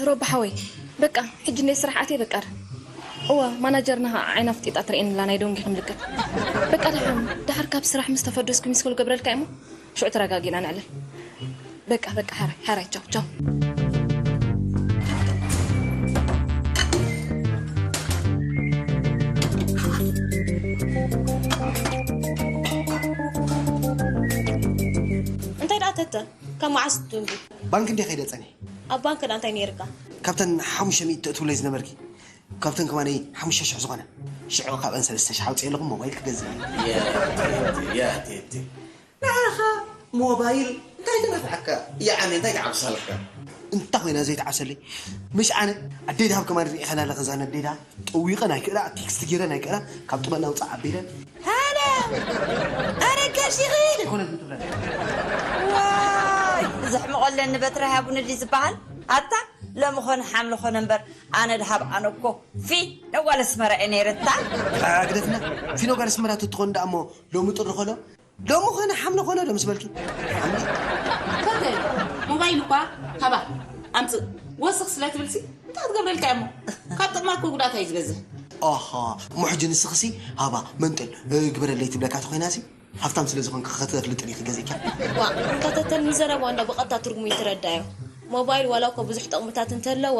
ሮባ ሓወይ፣ በቃ ሕጂ እንደ ስራሕ ኣትየ በቃ። እዋ ማናጀርና ከዓ ዓይና ፍጢጣ ትርእየኒ ኣላ፣ ናይ ደንጊ ክምልክት። በቃ ደሓን፣ ድሓር ካብ ስራሕ ምስ ተፈደስኩ ሚስ ኮል ገብረልካ እሞ ሽዑ ተረጋጊና ንዕልል። በቃ በቃ፣ ሓራይ ሓራይ፣ ቻው ቻው። እንታይ ደኣ ተተ፣ ካብ መዓስ ትድንጉ? ባንክ እንዴ ከይደ ጸኒሕ። ኣብ ባንክ ደኣ እንታይ ነይርካ? ካብተን ሓሙሽተ ሚእቲ ተእትውለይ ዝነበርኪ፣ ካብተን ከማነይ ሓሙሽተ ሽሕ ዝኾነ፣ ሽዑ ካብአን ሰለስተ ሽሕ ኣውፅኤ ኣለኹ ሞባይል ክገዝእ እየ። ያ ቴቴ፣ ያ ቴቴ። ንዓኻ ሞባይል እንታይ ትነፍዓካ? ይዓኒ እንታይ ትዓብሰልካ? እንታ ኮይና ዘይትዓብሰለይ? ምሽ ኣነ ኣደይ ደሃብ ከማን ርኢኸን ኣለኸ፣ ዛን ኣደይ ደሃብ ጠዊቐን ኣይክእላ፣ ቴክስት ገይረን ኣይክእላ፣ ካብ ጥበና ውፃእ ኣቢለን። ሃለ! ኣረ ጋሽ ይኽእል! ኣይኮነን ትብለን። ዋይ! ዘሕምቖለን ንበትሪ ሃቡኒ ድዩ ዝበሃል? ኣታ ሎሚ ኾነ ሓምሊ ኾነ እምበር፣ ኣነ ደሃብ ኣነ እኮ ፊ ነጓል ኣስመራ እየ ነይረ። እታ ግደፍና፣ ፊኖ ጋር ኣስመራ ትትኾን ደኣ እሞ ሎሚ ጥሪ ኾሎ፣ ሎሚ ኾነ ሓምሊ ኾነ ዶ ምስ በልኪ? ሓምሊ። በል፣ ሞባይል እኳ ሃባ፣ ኣምጽእ፣ ወስኽ ስለ ትብልሲ፣ እንታይ ክትገብረልካ እሞ? ካብ ጥቕማ እኮ ጉድኣታ እዩ ዝበዝሕ። ኣሃ፣ እሞ ሕጂ ንስኽሲ ሃባ፣ መንጠል፣ እ፣ ግበረለይ ትብለካ ተኾይናሲ፣ ሃፍታም ስለ ዝኾንኪ ከተፍልጥን ኢኺ ገዚእኪያ። ዋ፣ እንካተተን ንዘረባ እንዳ ብቐጥታ ትርጉሙ ይትረዳዮ። ሞባይል ዋላ እኮ ብዙሕ ጥቕምታት እንተለዋ፣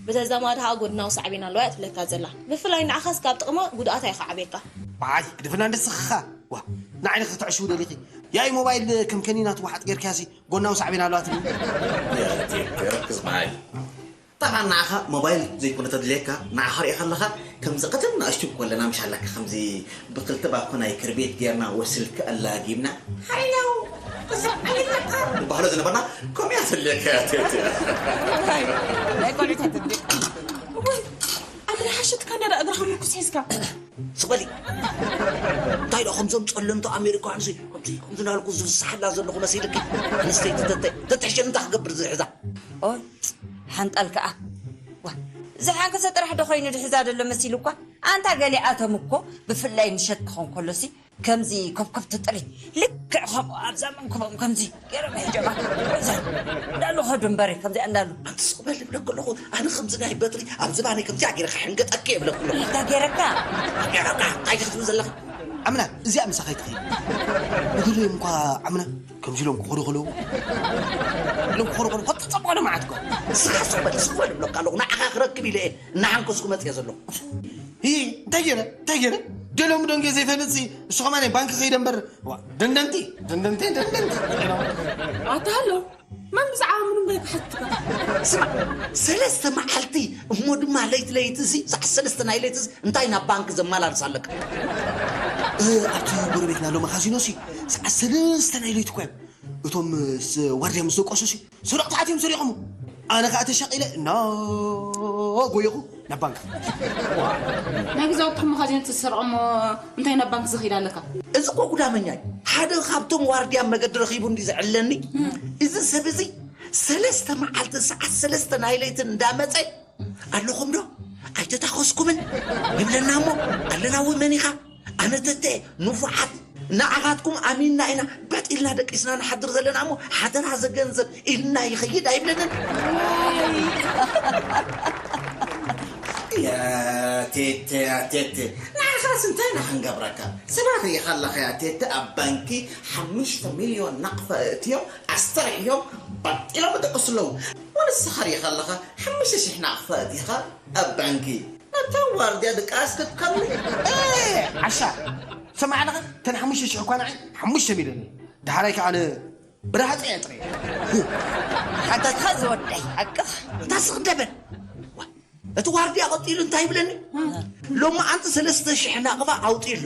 ብተዛማዲ ኸኣ ጎድናዊ ሳዕቤን ኣለዋ እያ ትብለካ ዘላ። ብፍላይ ንዓኻስ ካብ ጥቕማ ጉድኣታ እዩ ክዓብየካ። በዓል ግደፍና እንደ ስኽኻ። ዋ፣ ንዓይ ክትዕሽው ደሊኺ። ያይ ሞባይል ከም ከኒና ትወሓጥ ጌርካሲ ጎድናዊ ሳዕቤን ኣለዋ ትብል። ያ ቴፕ፣ ርክዝ መዓይ። ጠቓን ንዓኻ ሞባይል ዘይኮነ ተድልየካ፣ ንዓኻ ሪእኻ ኣለኻ፣ ከምዚ ቀደም ንኣሽቱ እኮ ኣለና፣ ምሽ ኣለካ፣ ከምዚ ብክልተ ባኮ ናይ ክርቤት ጌርና ወስልክ ኣላጊብና፣ ሃይላው፣ እዛ ኣይለካ፣ ንባህሎ ዝነበርና፣ ከምኡ እያ ተድልየካ እያ ቴፕ። ናይ ቆልዑ ተትብል። እወይ፣ ኣምር ሓሸትካ ነራ እግርኻ ምርኩስ ሒዝካ። ስቕ በሊ። እንታይ ደኣ ከምዞም ጸለምቲ ኣሜሪካውያን ሲ፣ ከምዚ፣ ከምዚ እናበልኩ ዝፍስሓላ ዘለኹ መሲልኪ? ኣንስተይቲ ተተ-፣ ተትሕሸኒ እንታይ ክገብር ዝሕዛ? ኦይ፣ ሓንጣል ከኣ። ዋ፣ ዝሓንከሰ ጥራሕ ዶ ኮይኑ ድሕዛ ዘሎ መሲሉ እኳ? ኣንታ ገሊኣቶም እኮ ብፍላይ ምሸት ክኸውን ከሎሲ ከምዚ ኮብኮብ ትጥሪ፣ ልክዕ ከምኡ ኣብዛ መንኩቦም ከምዚ ገይሮም ሒጆማ። እዛ እንዳሉ ኸዱ እምበሪ፣ ከምዚኣ እንዳሉ። ኣንቲ ስቕ በል እብለኪ ኣለኹ፣ ኣነ ከምዚ ናይ በትሪ ኣብ ዝባነይ ከምዚኣ ገይረ ክሕንገጠኪ እየ እብለኪ ኣለኹ። እንታይ ገይረካ? እንታይ ገይረካ? እንታይ ኢኺ ትብል ዘለኺ? ዓምና፣ እዚኣ ምሳኻ ኣይትኸይድ። ንግሪኦም እኳ ዓምና፣ ከምዚ ኢሎም ክኸዱ ከለዉ፣ ኢሎም ክኸዱ ከለዉ፣ ከትጸብቖ ንመዓት እኮ። ንስኻ ስቕ በል፣ ስቕ በል እብለካ ኣለኹ፣ ንዓኻ ክረክብ ኢለ እየ እናሓንከስኩ መጽየ ዘለኹ። ሂ፣ እንታይ ገይረ? እንታይ ገይረ? ደሎም ደንገ ዘይፈልጥ ሲ፣ እሱ ኸማን ባንክ ከይደ እምበር። ዋ፣ ደንደንቲ፣ ደንደንቲ፣ ደንደንቲ። ኣታ ኣሎ፣ መን ብዛዕባ ምንም ዘይክሓትትካ? ስማ፣ ሰለስተ መዓልቲ እሞ ድማ ለይቲ ለይቲ ሲ፣ ሰዓት ሰለስተ ናይ ለይቲ ሲ፣ እንታይ ናብ ባንክ ዘመላልስ ኣለካ? እ፣ ኣብቲ ጎረቤትና ኣሎ መኻዚኖ ሲ፣ ሰዓት ሰለስተ ናይ ለይቲ እኮ እዮም። እቶም ስ-፣ ዋርድያ ምስ ደቀሱ ሲ፣ ሰረቕቲ ኣትዮም ሰሪቖሙ። ኣነ ኸኣ ተሻቒለ እናጎየኹ ናብ ባንክ። ናይ ገዛውትኹም መኻዚኖ ትሰርቕ እሞ እንታይ ናብ ባንክ ዝኸይድ ኣለካ? እዚ እኮ ጉዳመኛ እዩ። ሓደ ካብቶም ዋርድያ መገዲ ረኺቡ እንዲ ዝዕለኒ፣ እዚ ሰብ እዚ ሰለስተ መዓልቲ ሰዓት ሰለስተ ናይ ለይቲ እንዳመጸ ኣለኹም ዶ? ኣይተታኸስኩምን ይብለና እሞ፣ ኣለና ወይ መን ኢኻ? ኣነ ተተ ንፉዓት ንዓኻትኩም ኣሚንና ኢና በጥ ኢልና ደቂስና ንሓድር ዘለና እሞ፣ ሓደራ ዘገንዘብ ኢልና ይኸይድ ኣይብለንን። ያ ቴቴ፣ ያ ቴቴ፣ ንዓኻስ እንታይ ኢና ክንገብረካ? ሰባት ርኢኻ ኣለኻ፣ ያ ቴቴ፣ ኣብ ባንኪ ሓሙሽተ ሚልዮን ናቕፋ እእትዮም ኣስተርሕዮም በጥ ኢሎም ይደቅሱ ኣለዉ። ወንስኻ ርኢኻ ኣለኻ፣ ሓሙሽተ ሽሕ ናቕፋ እቲኻ ኣብ ባንኪ፣ ነታ ዋርድያ ድቃስ ክትከሉ። ኤ፣ ዓሻ፣ ሰማዕ ኣለኻ? እተን ሓሙሽተ ሽሕ እኳ ንዓይ ሓሙሽተ ሚልዮን እየን። ዳሕራይ ከዓ ን ብራሃፀ እየ ጥረ። ሓንታትኻ ዝወዳይ ሓቅኻ። እንታ ስኽደበን። እቲ ዋርድያ ቀጢሉ እንታይ ይብለኒ? ሎመዓንቲ ሰለስተ ሽሕ ናቕፋ ኣውፂኡ ኣሎ።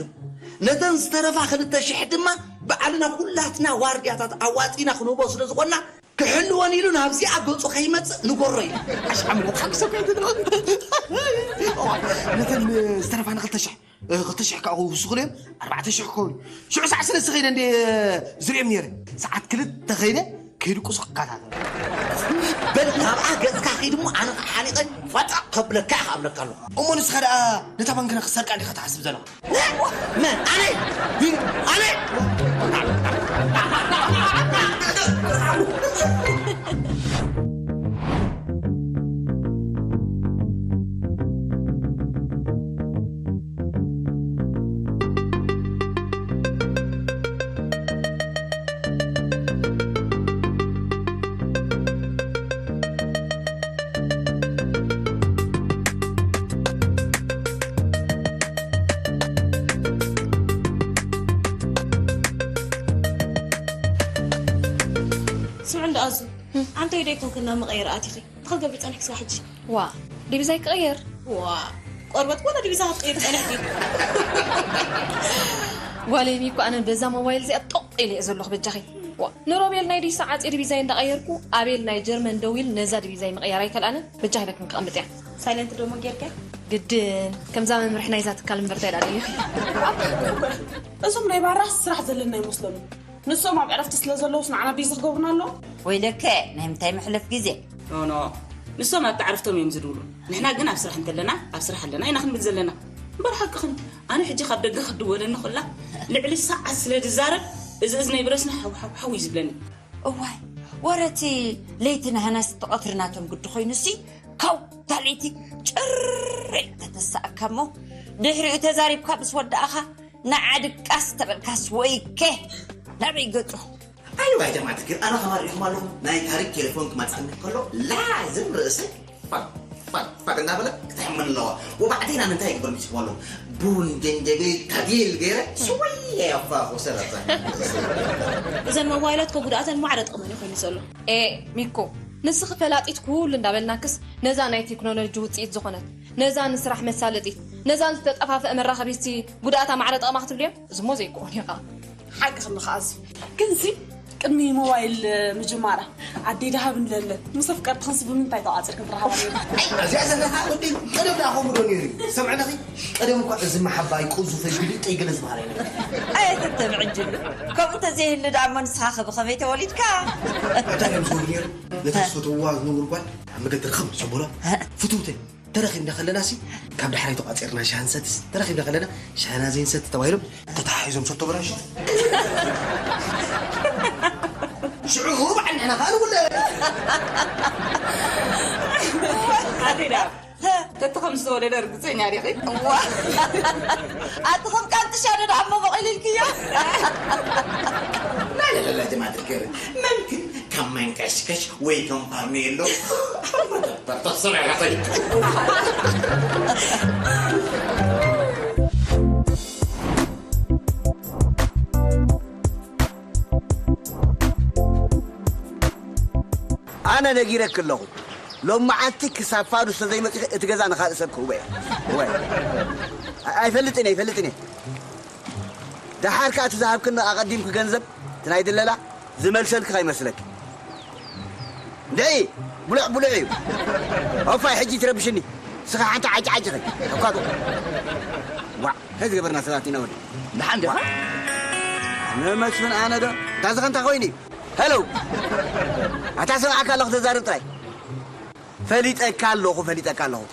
ነተን ዝተረፋ ክልተ ሽሕ ድማ ባዕልና ኩላትና ዋርድያታት ኣዋፂና ክንህቦ ስለ ዝኾንና ክሕልወን ኢሉ ናብዚኣ ገፁ ከይመፅእ ንጎሮ ኢሉ። ኣሽዓምነት ሓቅሰብ ከይትድሮ። ነተን ዝተረፋ ንክልተ ሽሕ ክልተ ሽሕ ከዓ ክውስኹ እዮም። ኣርባዕተ ሽሕ ክኸውን። ሽዑ ሳዕ ስለ ዝኸይደ እንደ ዝሪኦም ነይረ። ሰዓት ክልተ ከይደ ከይድቁሱ ክከታተል። በል ናብኣ ገጽካ ከይድ እሞ ኣነ ከዓ ሓኒቐ ፋጣ ከብለካ እየ ክኣብለካ ኣለኹ። እሞ ንስኻ ደኣ ነታ ባንክና ክሰርቃ እንዲኻ ትሓስብ ዘለኻ? መን? ኣነ? ኣነ? ስምዑ እንዳ ኣዙ፣ ኣንተይ ዶ ኣይኮንክን ናብ መቐየሪ ኣቲኺ? እንታይ ክትገብሪ ጸኒሕኪ ስጋዕ ሕጂ? ዋ፣ ዲቪዛይ ክቕየር። ዋ፣ ቆርበት ወላ ዲቪዛ ክትቅይር ጸኒሕኪ? ጓለይ ሚኮ፣ ኣነ በዛ ሞባይል እዚኣ ጦቕ ኢለ እየ ዘለኹ በጃኺ። ዋ፣ ንሮቤል ናይ ዲሳ ዓጽየ ዲቪዛይ እንዳቐየርኩ፣ ኣቤል ናይ ጀርመን ደዊል ነዛ ዲቪዛይ ምቕያር ኣይከልኣንን። በጃኺ በክን ክቐምጥ እያ። ሳይለንት ደሞ ጌርካ? ግድን፣ ከምዛ መምርሒ ናይዛ ትካል እምበር እንታይ ደኣ ደሊኺ? እዞም ናይ ባራስ ስራሕ ዘለና ይመስለኑ። ንሶም ኣብ ዕረፍቲ ስለ ዘለውስ ንዓና ቢዚ ክገብሩና ኣለዉ? ወይለከ፣ ናይ ምንታይ መሕለፍ ግዜ? ኖ፣ ኖ። ንሶም ኣብቲ ዕረፍቶም እዮም ዝድውሉ። ንሕና ግን ኣብ ስራሕ እንተለና፣ ኣብ ስራሕ ኣለና ኢና ክንብል ዘለና። እምበር ሓቅኽን፣ ኣነ ሕጂ ካብ ደገ ክትድወለኒ ከላ፣ ልዕሊ ሰዓት ስለ ዝዛረብ፣ እዚ እዝነይ ብረስኒ ሓው፣ ሓው፣ ሓው እዩ ዝብለኒ። እዋይ፣ ወረቲ ለይቲ ናህናስ እቲ ቀትሪ ናቶም ግዲ ኮይኑሲ፣ ካው፣ እታ ለይቲ ጭር ኢልካ ተሰኣካ እሞ፣ ድሕሪኡ ተዛሪብካ ምስ ወዳእኻ፣ ንዓ ድቃስ ተበልካስ ወይከ ናበይ ገጹ? ኣይዋ ጀማዓት ግን ኣነ ከማር ኢኹም ኣለኹም ናይ ታሪክ ቴሌፎን ክመጽኣኒ ከሎ ላዝም ርእሰይ ፋቅ ፋቅ ፋቅ እናበለ ክትሕመን ኣለዋ። ወባዕተይ ናብ እንታይ ይግበር ምስ ይኽሞ ኣለኹ ቡን ጀንጀቤል ታጊል ገይረ ሽወየ ኣፋኹ ሰላሳ። እዘን ሞባይላት ከጉድኣተን ማዕረ ጥቕመን እዩ ኮይኑ ዘሎ። ኤ ሚኮ፣ ንስኺ ፈላጢት ኩሉ እንዳበልናክስ ነዛ ናይ ቴክኖሎጂ ውፅኢት ዝኾነት ነዛ ንስራሕ መሳለጢት ነዛ ዝተጠፋፍአ መራኸቢትሲ ጉድኣታ ማዕረ ጠቕማ ክትብልዮም? እዝሞ ዘይኮን እዩ ኸዓ። ሓቂ ክንዲ ከኣዚ። ግንሲ ቅድሚ ሞባይል ምጅማራ ኣደይ ደሃብ ንለለ ምስ ኣፍቀርትኽንሲ ብምንታይ ተዋፅርክን ትረሃባ ነይሩ? ኣይ፣ እዚኣ ዘለኻ ወዲ ቀደም ደኣ ከምኡ ዶ ነይሩ? ሰምዕለኺ? ቀደም እኳ እዚ መሓባይ ቁዙፈይ ግልጠይ ገለ ዝበሃል ኣይነበረ። ኣየተተብዕጅሉ። ከምኡ እንተዘይህሉ ደኣ እሞ ንስኻ ኸ ብኸመይ ተወሊድካ? እንታይ እዮም ዝብሉ ነይሩ? ነታ ዝፈትውዋ ዝነብሩ ጓል ኣብ መገዲ ርኸም ዘበሎ ፍትውተይ ተረኺብና ከለናሲ ካብ ዳሕራይ ተቋፂርና ሻሂ ንሰትስ ተረኺብና ከለና ሻሂና ዘይንሰቲ ተባሂሎም ተተሓሒዞም ሰቶ በራሹ ሽዑ ባዕል ንሕና ከዓ ንጉለ ኣቴዳ ተቲ ከም ዝተወለደ ርግፀኛ ዲኺ? ኣቲ ከም ቃንጥሻ ዶ ደኣ እሞ በቒሉ ኢልክዮ? لا لا لا لا جماعة الخير ممكن كم منكشكش ويكم فارميلو مدبر تصرع لطيف ኣነ ነጊረኪ ኣለኹ ሎም መዓልቲ ክሳብ ፋዱስ ተዘይመፂኺ እቲ ገዛ ንኻልእ ሰብ ክህቦ እየ እወ ኣይፈልጥን እየ ኣይፈልጥን እየ ደሓር ከዓ እቲ ዝሃብክኒ ኣቐዲምኪ ገንዘብ እቲ ናይ ድለላ ዝመልሰልኪ ከይመስለኪ ደይ ብሉዕ ብሉዕ እዩ ኦፋይ ሕጂ ትረብሽኒ ስኻ ሓንቲ ዓጭ ዓጭ ኸይ እኳ ዋ ከዚ ገበርና ሰባት ኢና ወዲ ንሓን ዲኻ ንመስፍን ኣነ ዶ እንታይ ዝኸንታ ኮይኑ እዩ ሄሎ ኣታ ሰምዓካ ኣለኹ ተዛርብ ጥራይ ፈሊጠካ ኣለኹ ፈሊጠካ ኣለኹ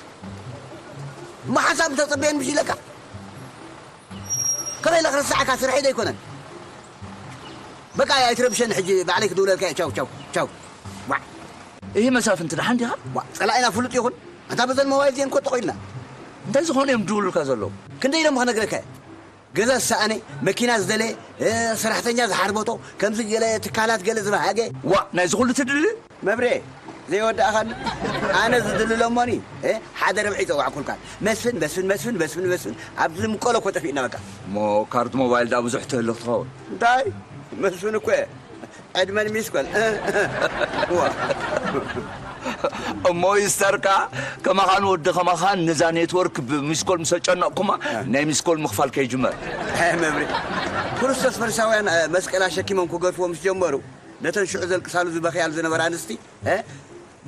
እሞ ሓሳብ እንተፅበየን ምሽ ኢለካ ከመይ ኢለ ክርስዓካ ስርሐይ ዶ ኣይኮነን በቃ ኣይትረብሸኒ ሕጂ ባዕለይ ክድውለልካ እየ ቻው ቻው ቻው ዋዕ ይህ መሳፍንቲ ደሓን ዲኻ ዋዕ ፀላኢና ፍሉጥ ይኹን ኣንታ በዘን መዋይል ዜን ኮ ተኾይልና እንታይ ዝኾኑ እዮም ድውሉልካ ዘለዉ ክንደይ ኢሎም ክነግረካ እየ ገዛ ዝሰኣነ፣ መኪና ዝደለየ፣ ሰራሕተኛ ዝሓርበቶ፣ ከምዚ ገለ ትካላት ገለ ዝበሃገ። ዋእ ናይዚ ኩሉ ትድሊ? መብሬ ዘይወዳእኻኒ ኣነ ዝድልሎ እሞኒ ሓደ ርብዒ ይፀዋዕኩልካ መስፍን መስፍን መስፍን መስፍን መስፍን ኣብዚ ምቆሎ እኮ ጠፊእና በቃ። እሞ ካርድ ሞባይል ዳ ብዙሕ ትህልኽ ትኸውን? እንታይ? መስፍን እኮ ዕድመን ሚስኮል። ዋ። እሞ ይስተርካ ከማኻን ወዲ ከማኻን ነዛ ኔትወርክ ብሚስኮል ምስ ኣጨነቕኩማ ናይ ሚስኮል ምኽፋል ከይጅመር። ኣይ መብሪ፣ ክርስቶስ ፈሪሳውያን መስቀል ኣሸኪሞም ክገድፍዎ ምስ ጀመሩ፣ ነተን ሽዑ ዘልቅሳሉ ዝበኽያሉ ዝነበራ ኣንስቲ፣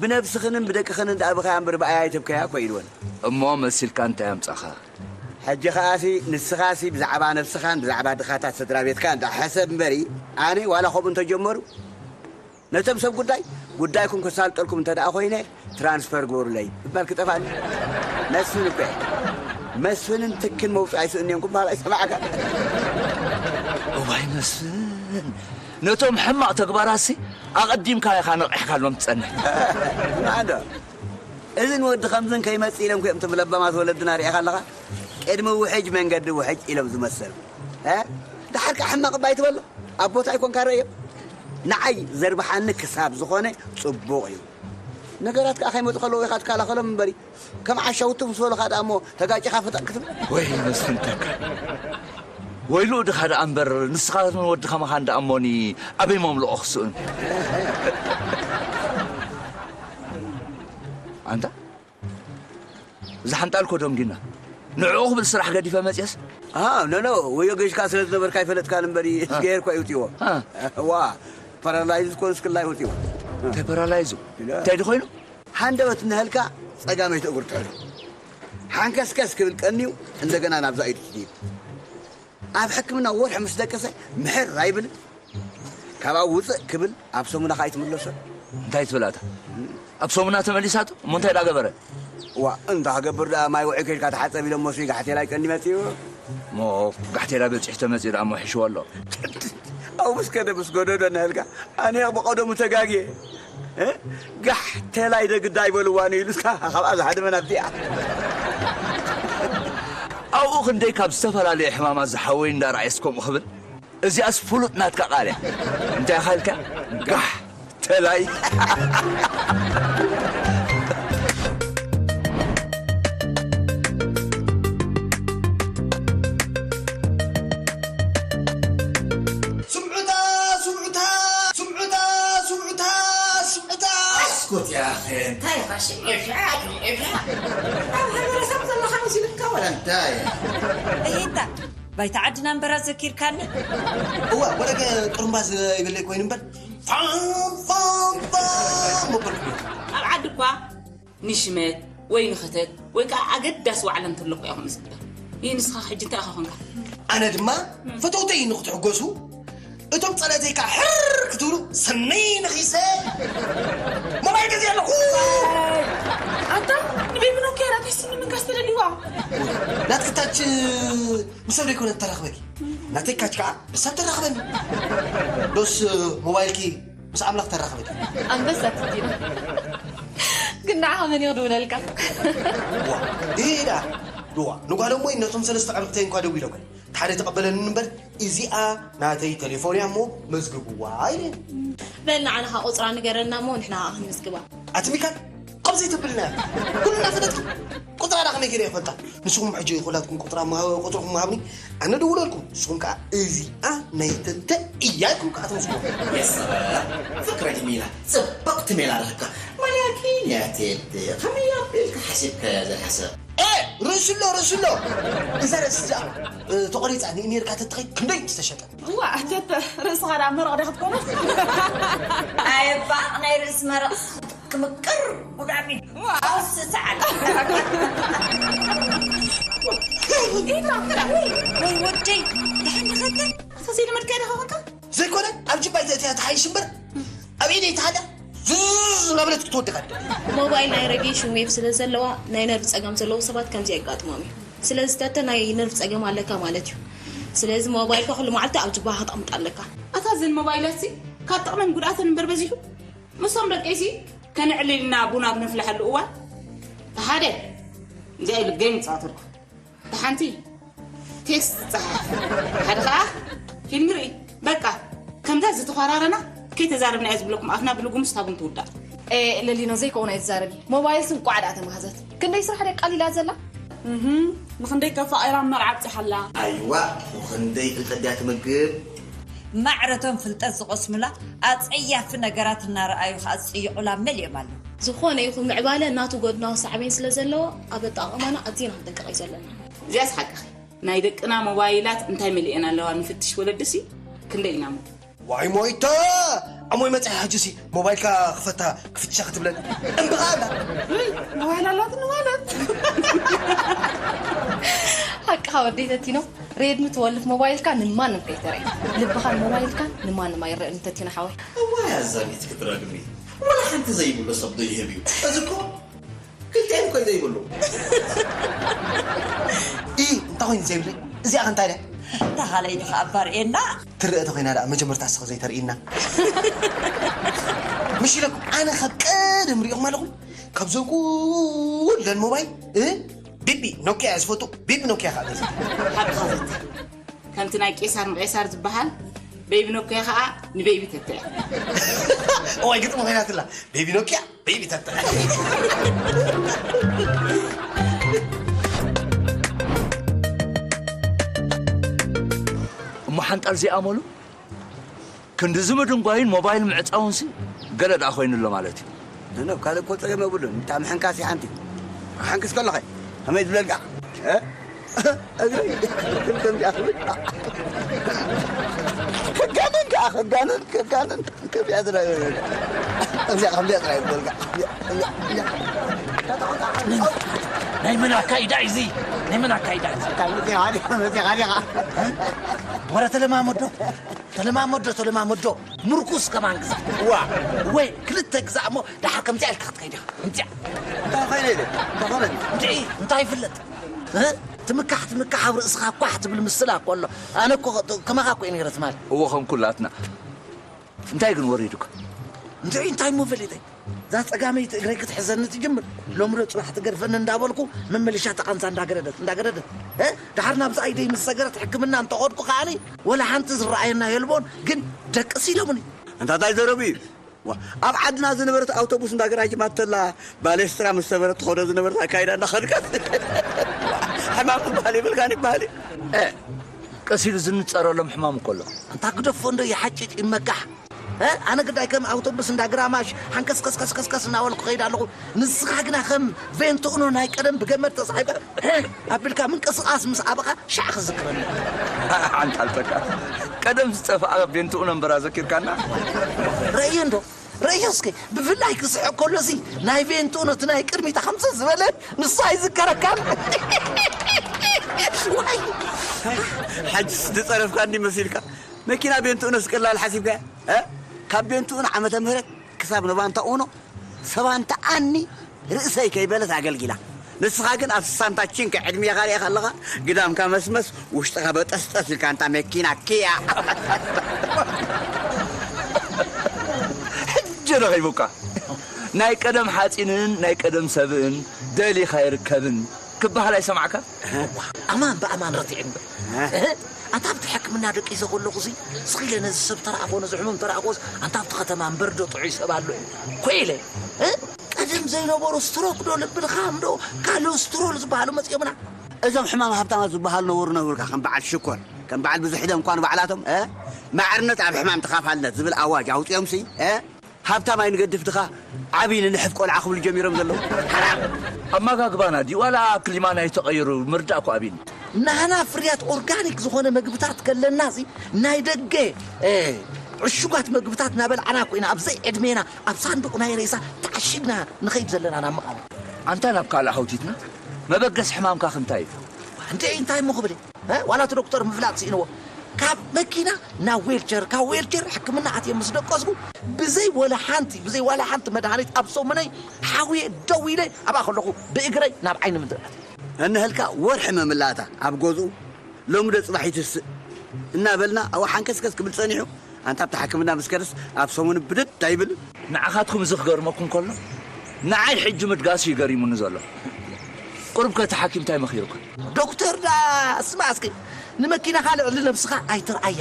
ብነብስኽንን ብደቅኽንን ደኣ ብኸያ እምበር ብኣያ ኣይተብከያ እኮ ኢልወን። እሞ መሲልካ እንታይ ኣምጻኻ? ሕጂ ኸኣሲ ንስኻሲ ብዛዕባ ነብስኻን ብዛዕባ ድኻታት ስድራ ቤትካ እንዳ ሕሰብ እምበሪ፣ ኣነ ዋላ ከምኡ እንተጀመሩ፣ ነቶም ሰብ ጉዳይ፣ ጉዳይኩም ከሳልጠልኩም እንተ ደኣ ኮይነ፣ ትራንስፈር ግበሩለይ ምባል ክጠፋኒ። መስፍን እኮ እየ። መስፍንን ትክን መውፅእ ኣይስእንዮም ክበሃል ኣይሰማዕካ። እዋይ መስፍን፣ ነቶም ሕማቕ ተግባራሲ ኣቐዲምካ ኢኻ ነቒሕካሎም ትጸንሕ። ንዓዶ፣ እዝን ወዲ ከምዝን ከይመጽእ ኢሎም ክኦም ትም ለባማት ወለድና ሪኢኻ ኣለኻ? ቅድሚ ውሕጅ መንገዲ ውሕጅ ኢሎም ዝመሰሉ። እ? ደሓር ከኣ ሕማቕ እባ ኣይትበሎ። ኣብ ቦታ ኣይኮንካ ረእዮም። ንዓይ ዘርብሓኒ ክሳብ ዝኾነ ጽቡቕ እዩ። ነገራት ከኣ ከይመጹ ከለዉ ኢኻ ትከላኸሎም እምበሪ። ከም ዓሻ ውትፍ ምስ በሉኻ ደኣ እሞ ተጋጭኻ ፍጠጥ ክትብል። ወይ መስፍን ተካ። ወይሉ ድኻ ደኣ እምበር ንስኻ ወድኻ መኻን ደኣ እሞኒ ኣበይ መምልኦ ክስእኑ? ኣንታ እዛ ሓንጣል ኮ ደንጊና ንዕኡ ክብል ስራሕ ገዲፈ መፅየስ? ኖ ኖ፣ ወዮ ገሽካ ስለ ዝነበርካ ኣይፈለጥካን እምበሪ፣ ገየር እኳ ይውፅዎ። ዋ፣ ፓራላይዝ ኮንስ ክላይ ውፅዎ። እንታይ ፓራላይዙ? እንታይ ድኾይኑ? ሃንደበት እናሃልካ ጸጋመይቲ እግሩ ትሕሉ። ሓንከስከስ ክብል ቀንዩ፣ እንደገና ናብዛ ኢዱ ትድይብ። ኣብ ሕክምና ወርሒ ምስ ደቀሰ ምሕር ኣይብልን። ካብኣ ውጽእ ክብል ኣብ ሰሙና ከኣ ኣይትምለሶን። እንታይ ትብል ኣታ? ኣብ ሰሙና ተመሊሳቱ? እሞ እንታይ ደኣ ገበረ? ዋ፣ እንታ ክገብር ደኣ ማይ ውዑይ ኬድካ ተሓጸብ ኢሎሞ ሲ ጋሕቴላይ ቀንዲ መጺኡ። እሞ ጋሕቴላ በጺሑ ተመጺኡ ደኣ እሞ ሕሽዎ ኣሎ። ኣብኡ ምስ ከደ ምስ ገደዶ እናሃልካ ኣነ ብቐደሙ ተጋግየ። እ? ጋሕ ተላይ ደግዳ ኣይበልዋን እዩ ኢሉ እስካ ካብኣ ዝሃደመ ናብዚኣ። ኣብኡ ክንደይ ካብ ዝተፈላለየ ሕማማት ዝሓወዩ እንዳረኣየስ ከምኡ ክብል? እዚኣስ ፍሉጥ ናትካ ቃል እያ። እንታይ ኢኻ ኢልካ? ጋሕ ተላይ። ስምዑታ፣ ስምዑታ፣ ስምዑታ፣ ስምዑታ፣ ስምዑታ። ኣስኩት ያኸ፣ እንታይ ኢኻ ሽምዕሻ፣ ሽምዕሻ? ኣብ ሃገረሰብ ዘለኻ መሲልካ ወላ እንታይ? እሂታ፣ ባይታ ዓድና እምበር ኣዘኪርካኒ። እዋ፣ ወለገ ጥሩምባ ዘይብለይ ኮይኑ እምበር፣ ፋም፣ ፋም፣ ፋም፣ ምበልኩ። ኣብ ዓዲ እኳ ንሽመት ወይ ንኸተት ወይ ከዓ ኣገዳሲ ዋዕላ እንተለኹ እያ ከምኡ ዝግበር። ይህ ንስኻ ሕጂ እንታይ ኢኻ ኾንካ? ኣነ ድማ ፈተውተይ ንክትሕጎሱ እቶም ጸላእተይ ከዓ ሕር ክትብሉ ስኒ ንኺሰ ሞባይል ገዚአ ኣለኹ። ኣታ ንቤቢ ኖኪያ ናተይ ስኒ ምንካስ ተደልይዋ። ናትኪ ታች ምስ ሰብ ዘይኮነ ተራኽበኪ፣ ናተይ ካች ከዓ ብሰብ ተራኽበኒ። ዶስ ሞባይልኪ ምስ ኣምላኽ ተራኽበኪ። ኣንበሳ ትዲና። ግን ንዓኻ መን እዩ ክድውለልካ? ዋ፣ ይዳ፣ ድዋ፣ ንጓሎም ወይ ነቶም ሰለስተ ኣዕሩኽተይ እንኳ ደዊሎም። ሓደ ተቐበለኒ እምበር፣ እዚኣ ናተይ ቴሌፎን እያ እሞ መዝግብዋ ኢለኒ። በል ንዓና ቁጽራ ንገረና እሞ ንሕና ኸኣ ክንምዝግባ። ኣቲ ሚካል፣ ከምዚ ትብልና ኩልና ፈለጥኪ። ቁጽራ ዳ ከመይ ገይረ ይፈልጣ? ንስኹም ሕጂ ኩላትኩም ቁጽራ ምሃ-፣ ቁጽርኹም ምሃብኒ፣ ኣነ ደውለልኩም። ንስኹም ከኣ እዚኣ ናይ ተንተ እያ ኢልኩም ከኣ ትምዝግቡ። የሰ፣ ፍቅረቲ ሜላ፣ ጽብቕቲ ሜላ ረኽብካ። ማርያኪን እያ ቴዲ፣ ከመይ ኣቢልካ ሓሲብካያ ዘላ ሰብ? ኤ፣ ርእሱ ኣሎ፣ ርእሱ ኣሎ። እዛ ርእሲ እዚኣ፣ እ፣ ተቖሪጻ ኒ-፣ ኔርካ ተትኸይድ ክንደይ ምስተሸጠ? እዋ፣ ኣጀተ ርእስኻ ደኣ መረቕ ዶ ክትኮኖ? ኣየባ፣ ናይ ርእሲ መረቕ ክምቅር ጉዳሚ። እዋ። ኣውስ ሰዓል። ኢላ፣ ወይ፣ ወይ ወደይ፣ ደሓን ዲኻ? ተዘይለመድካዮ ዲኻ ኮንካ? ዘይኮነ፣ ኣብ ጅባይ ተእትያ ትሓይሽ እምበር፣ ኣብ ኢደይ ተሃልያ፣ ዝዝ እናበለት ክትወድቕ ኣደ። ሞባይል ናይ ሬድየሽን ዌቭ ስለ ዘለዋ፣ ናይ ነርቭ ጸገም ዘለዉ ሰባት ከምዚ የጋጥሞም እዩ። ስለዚ ተተ ናይ ነርቭ ጸገም ኣለካ ማለት እዩ። ስለዚ ሞባይልካ ኩሉ መዓልቲ ኣብ ጅባኻ ከተቕምጥ ኣለካ። ኣታ እዘን ሞባይላትሲ ካብ ጥቕመን ጉድኣተን እምበር በዚሑ። ምስቶም ደቀይሲ ከነዕልል ኢልና ቡና ብነፍልሐሉ እዋን፣ እቲ ሓደ እዚኣ ኢሉ ጌም ይጻወተልኩ፣ እቲ ሓንቲ ቴክስት ትጸሓፍ፣ ሓደ ኸኣ ፊልም ርኢ። በቃ ከምዛ ዝተዃራረና ከይተዛረብና እያ ዝብለኩም፣ ኣፍና ብልጉምስ ታቡን ትውዳእ። ኤ፣ ለሊኖ፣ ዘይከውን ኣይትዛረቢ። ሞባይልስ እንቋዕ ደኣ ተማህዘት። ክንደይ ስራሕ ደቃሊላ ዘላ? እህ፣ ንኽንደይ ከፋቒራ መርዓ ኣብጺሓላ። ኣይዋ፣ ንኽንደይ ፍልጠት ድያ ትምግብ? ማዕረቶም ፍልጠት ዝቐስሙላ ኣጸያፊ ነገራት እናረኣዩ ከዓ ዝጽይቑላ መሊኦም ኣለዉ። ዝኾነ ይኹን ምዕባለ ናቱ ጎድናዊ ሳዕቤን ስለ ዘለዎ ኣብ ኣጠቓቕማና ኣዚና ክንጥንቀቕ እዩ ዘለና። እዚኣስ ሓቅኺ። ናይ ደቅና ሞባይላት እንታይ መሊኤን ኣለዋ ንፍትሽ ወለድሲ ክንደይ ኢና እሞ። ዋይ ሞይተ! ኣሞይ መጽያ ሕጂሲ ሞባይልካ ክፈታ ክፍትሻ ክትብለን እምብኻ ኣላ። ሞባይል ኣላትኒ ማለት። ሓቅኻ ወደይ ተቲኖ። ሬድሚ ትወልፍ ሞባይልካ ንማንም ከይተረይ። ልብኻን ሞባይልካን ንማንም ኣይረእን ተቲኖ ሓወይ። እዋይ ኣዛቢት ክትረግሚ። ወላ ሓንቲ ዘይብሉ ሰብ ዶ ይህብ እዩ? እዚ እኮ ክልቲኤን እኮ እዩ ዘይብሉ። ኢ እንታይ ኮይኑ ዘይብለይ? እዚኣ ከ እንታይ ድያ? ተኻለይ ድኻ ኣባርኤና? ትርእ ተኾይና ደኣ መጀመርታ እስኸ ዘይተርእይና። ምሽ ኢለኩም ኣነ ካብ ቀደም ሪኢኹም ኣለኹም። ካብ ዘን ኩለን ሞባይል እ? ቢቢ ኖኪያ እየ ዝፈቱ። ቢቢ ኖኪያ ከዓ ገዛ። ሓቅኻ ዘተ። ከምቲ ናይ ቄሳር ንቄሳር ዝበሃል ቤቢ ኖኪያ ከዓ ንቤቢ ተተ። እዋይ ግጥሚ ኮይናትላ። ቤቢ ኖኪያ ቤቢ ተተ። እሞ ሓንጣል ዘይኣመሉ ክንድዚ ምድንጓይን ሞባይል ምዕጻውንሲ ገለ ደኣ ኮይኑ ኣሎ ማለት እዩ። ነነብ ካልእ እኮ ጸገም የብሉን። ብጣዕሚ ሕንካስ እዩ ሓንቲ። ሓንክስ ከለኸ ከመይ ዝብለልካ? እ? እግረይ ከም ከምዚኣ ክብል። ከጋንን ከኣ፣ ከጋንን፣ ከጋንን። ከምዚኣ ጥራይ ይበለልካ። ከምዚኣ፣ ከምዚኣ ጥራይ ይበለልካ። ከምዚኣ፣ ከምዚኣ፣ ከምዚኣ። ናይ መን ኣካይዳ እዩ እዚ? ናይ መን ኣካይዳ እዩ እዚ? ካብ መጺኻ ዲኻ? መጺኻ ዲኻ? ወረ ተለማመዶ፣ ተለማመዶ፣ ተለማመዶ። ምርኩስ ከማን ግዛእ። ዋ። ወይ ክልተ ግዛእ እሞ ደሓር ከምዚኣ ኢልካ ክትከይድ ኢኻ። ከምዚኣ። እንታይ ኮይነ ኢለ? እንታይ ኮይነ? እንድዒ፣ እንታይ ይፍለጥ? እ? ትምካሕ፣ ትምካሕ ኣብ ርእስኻ ኳሕ ትብል ምስላ እኮ ኣሎ። ኣነ እኮ ከማኻ እኮ እየ ነይረ ትማል። እዎ፣ ከም ኩላትና። እንታይ ግን ወሪዱካ? እንድዒ፣ እንታይ እሞ ፈሊጠ? እዛ ጸጋመይቲ እግረይ ክትሕዘኒ ትጅምር። ሎሚ ዶ ጽባሕ ትገድፈኒ እንዳበልኩ መመሊሻ ተቓንዛ እንዳገረደት፣ እንዳገረደት። እ? ደሓር ናብዛ ኢደይ ምስ ሰገረት ሕክምና እንተኸድኩ ከኣኒ ወላ ሓንቲ ዝረኣየና የልቦን፣ ግን ደቅስ ኢሎምኒ። እንታ እንታይ ዘረቡ እዩ? ዋ፣ ኣብ ዓድና ዝነበረት ኣውቶቡስ እንዳ ገራጅ ማተላ ባሌስትራ ምስ ሰበረት ትኸዶ ዝነበረት ኣካይዳ እንዳኸድካ ሕማም ትበሃል ይብልካን ይበሃል እዩ። እ፣ ቀስ ኢሉ ዝንጸረሎም ሕማም እኮ ኣሎ። እንታ ግደፎ እንዶ ይሓጭጭ ይመካሕ። እ፣ ኣነ ግዳይ ከም ኣውቶቡስ እንዳ ግራማሽ ሓንከስከስከስከስ እናበልኩ ከይድ ኣለኹ። ንስኻ ግና ከም ቬንትኡኖ ናይ ቀደም ብገመድ ተሳሒብካ እ፣ ኣቢልካ ምንቅስቓስ ምስ ኣበኻ ሻዕ ክዝክረኒ። ሓንጣልተካ ቀደም ዝጠፍኣ ቬንትኡ ነንበራ ዘኪርካና። ረእየ እንዶ፣ ረእዮ እስከ። ብፍላይ ክስሕቅ ከሎ እዚ ናይ ቬንትኡ ነቲ ናይ ቅድሚታ ከምዚ ዝበለ ንሱ ኣይዝከረካን። ዋይ። ሓጅስ ዝጸረፍካኒ መሲልካ። መኪና ቤንትኡኖስ ቀላል ሓሲብካያ? እ? ካብ ቤንትኡኖ ዓመተ ምህረት ክሳብ ነባንታ ኡኖ ሰባንታ ኣኒ ርእሰይ ከይበለት ኣገልጊላ። ንስኻ ግን ኣብ ስሳንታ ቺንካ ዕድሜኻ ሪኣ ከለኻ ግዳምካ መስመስ ውሽጥኻ በጠስጠስ ኢልካ ኣንታ መኪና ኪያ። ሕጂ ረኺቡካ። ናይ ቀደም ሓፂንን ናይ ቀደም ሰብእን ደሊኻ ይርከብን ክበሃል ኣይሰማዕካ? ኣማን ብኣማን ረቲዕኒ። ኣታ ኣብቲ ሕክምና ደቂሰ ከለኹ ሲ ስኺለ ነዚ ሰብ ተረኣኾ ነዚ ሕሙም ተረኣኾስ ኣንታ ኣብቲ ከተማ እምበር ዶ ጥዑይ ሰብ ኣሎ እዩ ኮይለ። እ? ቀደም ዘይነበሩ ስትሮክ ዶ ልቢ ድኻም ዶ ካሎስትሮል ዝበሃሉ መፂኦምና። እዞም ሕማም ሃብታማት ዝበሃሉ ነበሩ ነበርካ ከም በዓል ሽኮር ከም በዓል ብዙሕ ደም እኳ ንባዕላቶም እ? ማዕርነት ኣብ ሕማም ተኻፋልነት ዝብል ኣዋጅ ኣውፂኦምሲ እ? ሃብታም ኣይንገድፍ ድኻ ዓብዪ ንንሕፍ ቆልዓ ክብሉ ጀሚሮም ዘለዉ። ሓራም! ኣመጋግባና ድዩ ዋላ ክሊማና እዩ ተቐይሩ ምርዳእ እኮ ኣብዩኒ። ናህና ፍርያት ኦርጋኒክ ዝኾነ መግብታት ከለና ሲ ናይ ደገ እ፣ ዕሹጋት መግብታት እናበላዕና እኮ ኢና ኣብ ዘይዕድሜና ኣብ ሳንዱቕ ናይ ሬሳ ተዓሺግና ንኸይድ ዘለና ናብ መቓብር። ኣንታ ናብ ካልእ ሃውቲትና መበገሲ ሕማምካ ከ እንታይ እዩ? እንዴ እንታይ እሞ ክብል እየ? እ? ዋላ እቲ ዶክተር ምፍላጥ ስኢንዎ። ካብ መኪና ናብ ዌልቸር፣ ካብ ዌልቸር ሕክምና ኣትየ ምስ ደቀስኩ ብዘይ ወላ ሓንቲ ብዘይ ዋላ ሓንቲ መድሃኒት ኣብ ሰሙነይ ሓውየ ደው ኢለ ኣብኣ ከለኹ ብእግረይ ናብ ዓይኒ ምድሪ ኣትየ። እንሀልካ ወርሒ መምላእታ ኣብ ገዝኡ ሎሚ ዶ ጽባሕ ይትስእ እናበልና ኣብኡ ሓንከስከስ ክብል ጸኒሑ ኣንታ ኣብቲ ሕክምና ምስ ከደስ ኣብ ሰሙን ብድድ ኣይብል። ንዓኻትኩም እዚ ክገርመኩም ከሎ ንዓይ ሕጂ ምድጋሱ እዩ ገሪሙኒ ዘሎ። ቁሩብ ከ እቲ ሓኪም እንታይ መኺሩካ? ዶክተር ደኣ ስማዕ እስኪ ንመኪናኻ ልዕሊ ነብስኻ ኣይትርኣያ።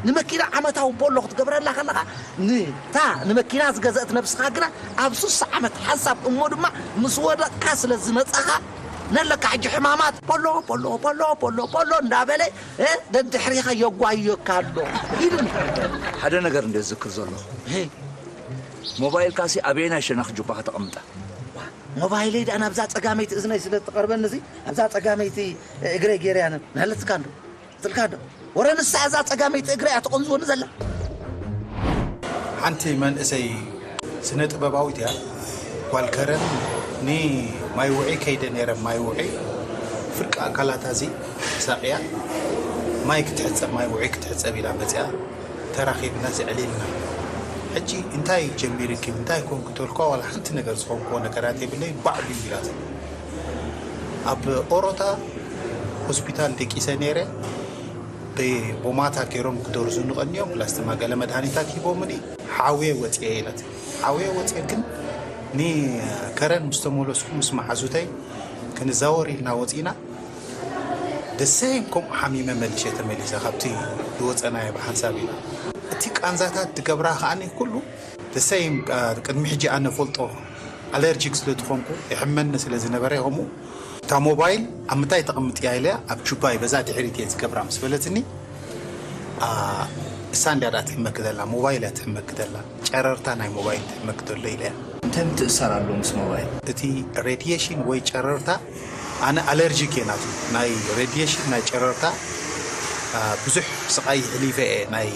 ንመኪና ዓመታዊ ቦሎ ክትገብረላ ከለኻ ንታ ንመኪና ዝገዘእት ነብስኻ ግና ኣብ ሱሳ ዓመት ሓንሳብ እሞ ድማ ምስ ወደቕካ ስለ ዝመጻኻ ነለካ ሕጂ ሕማማት ፖሎ ፖሎ ፖሎ ፖሎ ፖሎ እንዳበለ፣ እ፣ ደድሕሪኻ የጓየካ ኣሎ ኢሉኒ። ሓደ ነገር እንደ ዝዝክር ዘለኹ፣ ሄ፣ ሞባይልካሲ ኣበየናይ ሸነኽ ጁባኻ ተቐምጣ? ሞባይለይ ደኣ ናብዛ ጸጋመይቲ እዝነይ ስለ ትቐርበኒ፣ እዚ ኣብዛ ጸጋመይቲ እግረይ ገይረያ ነ-፣ ናለትካ እንዶ፣ ትልካ እንዶ። ወረ ንሳ እዛ ጸጋመይቲ እግረይ እያ ትቐንዝወኒ ዘላ። ሓንቲ መንእሰይ ስነ ጥበባዊት እያ። ጓል ከረን፣ ንማይ ውዒ ከይደ ነይረ፣ ማይ ውዒ ፍርቂ ኣካላታ እዚ ተሳቕያ፣ ማይ ክትሕጸብ፣ ማይ ውዒ ክትሕጸብ ኢላ መጽያ፣ ተራኺብና ዘዕሊልና። ሕጂ እንታይ ጀሚርኪ፣ እንታይ ኮንኪ ተልኳ፣ ዋላ ሓንቲ ነገር ዝኾንክዎ ነገራት የብለይ፣ ባዕሉ እዩ ኢላትኒ። ኣብ ኦሮታ ሆስፒታል ደቂሰ ነይረ፣ ብቦማታ ገይሮም ክደርዙ ንቐንዮም፣ ፕላስቲማ ገለ መድሃኒታት ሂቦምኒ፣ ሓውየ ወፅየ ኢላት። ሓውየ ወፅየ ግን፣ ንከረን ምስ ተመለስኩ ምስ መሓዙተይ ክንዛወር ኢልና ወፂና፣ ደሰይም ከምኡ ሓሚመ መሊሸ ተመሊሰ፣ ካብቲ ዝወፀናዮ ብሓንሳብ ኢና። እቲ ቃንዛታት ዝገብራ ከዓኒ ኩሉ ደሰይም፣ ቅድሚ ሕጂ ኣነ ፈልጦ፣ ኣለርጂክ ስለ ዝኾንኩ፣ ይሕመኒ ስለ ዝነበረ፣ ከምኡ እታ ሞባይል ኣብ ምንታይ ተቐምጥያ ኢለያ፣ ኣብ ጁባይ በዛ ድሕሪት እየ ዝገብራ ምስ በለትኒ፣ አ፣ እሳ እንድያ ደኣ ትሕመኪ ዘላ፣ ሞባይል እያ ትሕመኪ ዘላ፣ ጨረርታ ናይ ሞባይል ትሕመኪ ዘሎ ኢለያ። እንታይ ምትእስሳር ኣለዎ ምስ ሞባይል? እቲ ሬድየሽን ወይ ጨረርታ፣ ኣነ ኣለርጂክ እየ ናቱ፣ ናይ ሬድየሽን ናይ ጨረርታ፣ አ፣ ብዙሕ ስቓይ የሕሊፈ እየ፣ ናይ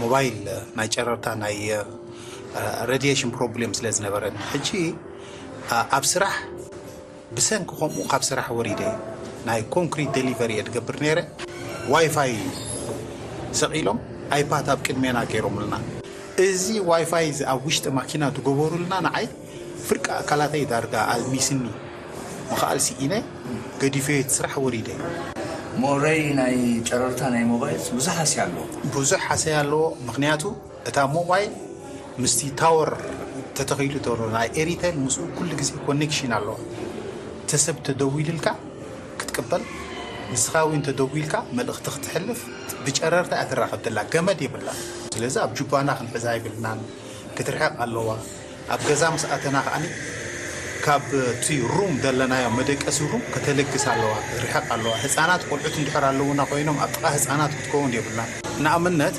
ሞባይል ናይ ጨረርታ ናይ፣ አ፣ ሬድየሽን ፕሮብሌም ስለ ዝነበረኒ። ሕጂ፣ አ፣ ኣብ ስራሕ ብሰንኪ ከምኡ ካብ ስራሕ ወሪደ፣ ናይ ኮንክሪት ደሊቨሪ እየ ዝገብር ነይረ። ዋይፋይ ሰቒሎም ኣይፓድ ኣብ ቅድሜና ገይሮምልና። እዚ ዋይፋይ እዚ ኣብ ውሽጢ ማኪና ዝገበሩልና ንዓይ ፍርቂ ኣካላተይ ዳርጋ ኣልሚስኒ። ምኽኣል ስኢነ ገዲፈዮ እቲ ስራሕ ወሪደ። ሞረይ ናይ ጨረርታ ናይ ሞባይል ብዙሕ ሃስያ ኣለዎ። ብዙሕ ሃስያ ኣለዎ፣ ምኽንያቱ እታ ሞባይል ምስቲ ታወር ተተኺሉ ተሎ ናይ ኤሪቴል ምስኡ ኩሉ ግዜ ኮኔክሽን ኣለዋ። እቲ ሰብ ተደዊልልካ ክትቅበል፣ ንስኻ እውን ተደዊልካ መልእኽቲ ክትሕልፍ ብጨረርታ እያ ትራኸብ ዘላ፣ ገመድ የብላ። ስለዚ ኣብ ጁባና ክንሕዛ የብልናን፣ ክትርሕቕ ኣለዋ። ኣብ ገዛ ምስ ኣተና ከዓኒ ካብ እቲ ሩም ዘለናዮ መደቀሲ ሩም ከተለግስ ኣለዋ፣ ርሕቕ ኣለዋ። ህፃናት ቆልዑት እንድሕር ኣለዉና ኮይኖም ኣብ ጥቓ ህፃናት ክትከውን የብላን። ንኣብነት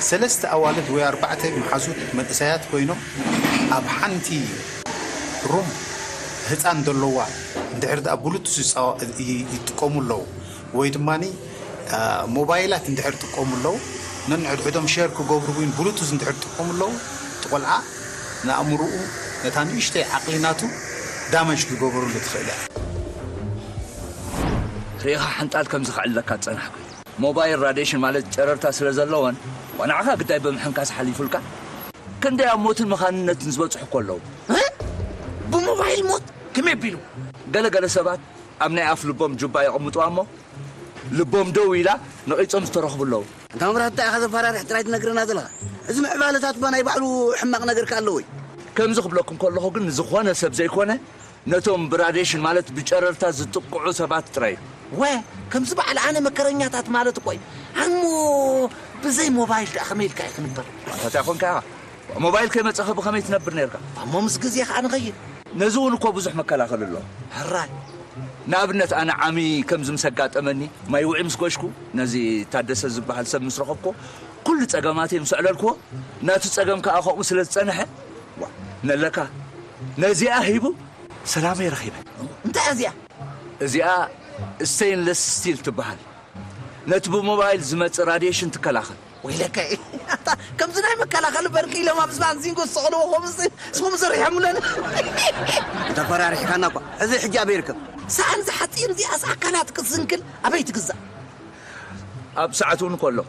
ሰለስተ ኣዋልድ ወይ ኣርባዕተ መሓዙት መንእሰያት ኮይኖም ኣብ ሓንቲ ሩም ህፃን ዘለዋ እንድሕር ደኣ ብሉቱዝ ይፃወ-፣ ይ-፣ ይጥቀሙ ኣለዉ ወይ ድማኒ፣ አ፣ ሞባይላት እንድሕር ጥቀሙ ኣለዉ፣ ነንሕድሕዶም ሸር ክገብሩ እውን ብሉቱዝ እንድሕር ጥቀሙ ኣለዉ፣ እቲ ቆልዓ ንኣእምሮኡ ነታ ንእሽተይ ዓቕሊ ናቱ ዳመጅ ክገብረሉ ትኽእል እያ። ርኢኻ ሓንጣል ከም ዝኸዕለካ ዝጸናሕኩ። ሞባይል ራድየሽን ማለት ጨረርታ ስለ ዘለወን፣ ዋናዕኻ ግዳይ ብምሕንካስ ሓሊፉልካ። ክንደይ ኣብ ሞትን መኻንነትን ዝበጽሑ እኮ ኣለዉ። እ? ብሞባይል ሞት? ከመይ ኣቢሉ? ገለ ገለ ሰባት ኣብ ናይ ኣፍ ልቦም ጁባ የቐምጥዋ እሞ፣ ልቦም ደው ኢላ ነቒጾም ዝተረኽቡ ኣለዉ። ኣንታ መብራህቱ፣ እንታይ ኢኻ ዘፈራርሕ ጥራይ ትነግረና ዘለኻ? እዚ ምዕባለታት እባ ናይ ባዕሉ ሕማቕ ነገር ከ ኣለዎ እዩ። ከምዚ ክብለኩም ከለኹ ግን፣ ንዝኾነ ሰብ ዘይኮነ፣ ነቶም ብራድየሽን ማለት ብጨረርታ ዝጥቅዑ ሰባት ጥራይ እዩ። ወ፣ ከምዚ በዓል ኣነ መከረኛታት ማለት እኮ እዩ። ኣሞ ብዘይ ሞባይል ደኣ ከመይ ኢልካ እዩ ክንበር? ኣንታ እንታይ ኮንካ ኢኻ? ሞባይል ከይመጸኸ ብኸመይ ትነብር ነርካ? እሞ ምስ ግዜ ኸኣ ንኸይድ። ነዚ እውን እኮ ብዙሕ መከላኸሊ ኣሎ። ሕራይ። ንኣብነት ኣነ ዓሚ ከምዚ ምስ ኣጋጠመኒ፣ ማይ ውዒ ምስ ጎሽኩ፣ ነዚ ታደሰ ዝበሃል ሰብ ምስ ረኸብኩ፣ ኩሉ ጸገማተይ ምስ ኣዕለልክዎ፣ ናቱ ጸገም ከኣ ከምኡ ስለ ዝጸንሐ፣ ዋ፣ ነለካ፣ ነዚኣ ሂቡ ሰላመይ ረኺበ። እንታይ እያ እዚኣ? እዚኣ ስቴንለስ ስቲል ትበሃል። ነቲ ብሞባይል ዝመጽእ ራድየሽን ትከላኸል። ወይለከ፣ ኣታ፣ ከምዚ ናይ መከላኸሊ በርቂ ኢሎም ኣብ ዝባን ዚንጎ ዝሰቕልዎ ከምዚ ንስኹም ሰሪሖምለን። ተፈራሪሕካና እኳ። እዚ ሕጂ ኣበይ ይርከብ? ሰኣን ዝሓጺን እዚኣስ ኣካላት ክትዝንክል ኣበይ ትግዛእ? ኣብ ሰዓት እውን እኮ ኣሎ።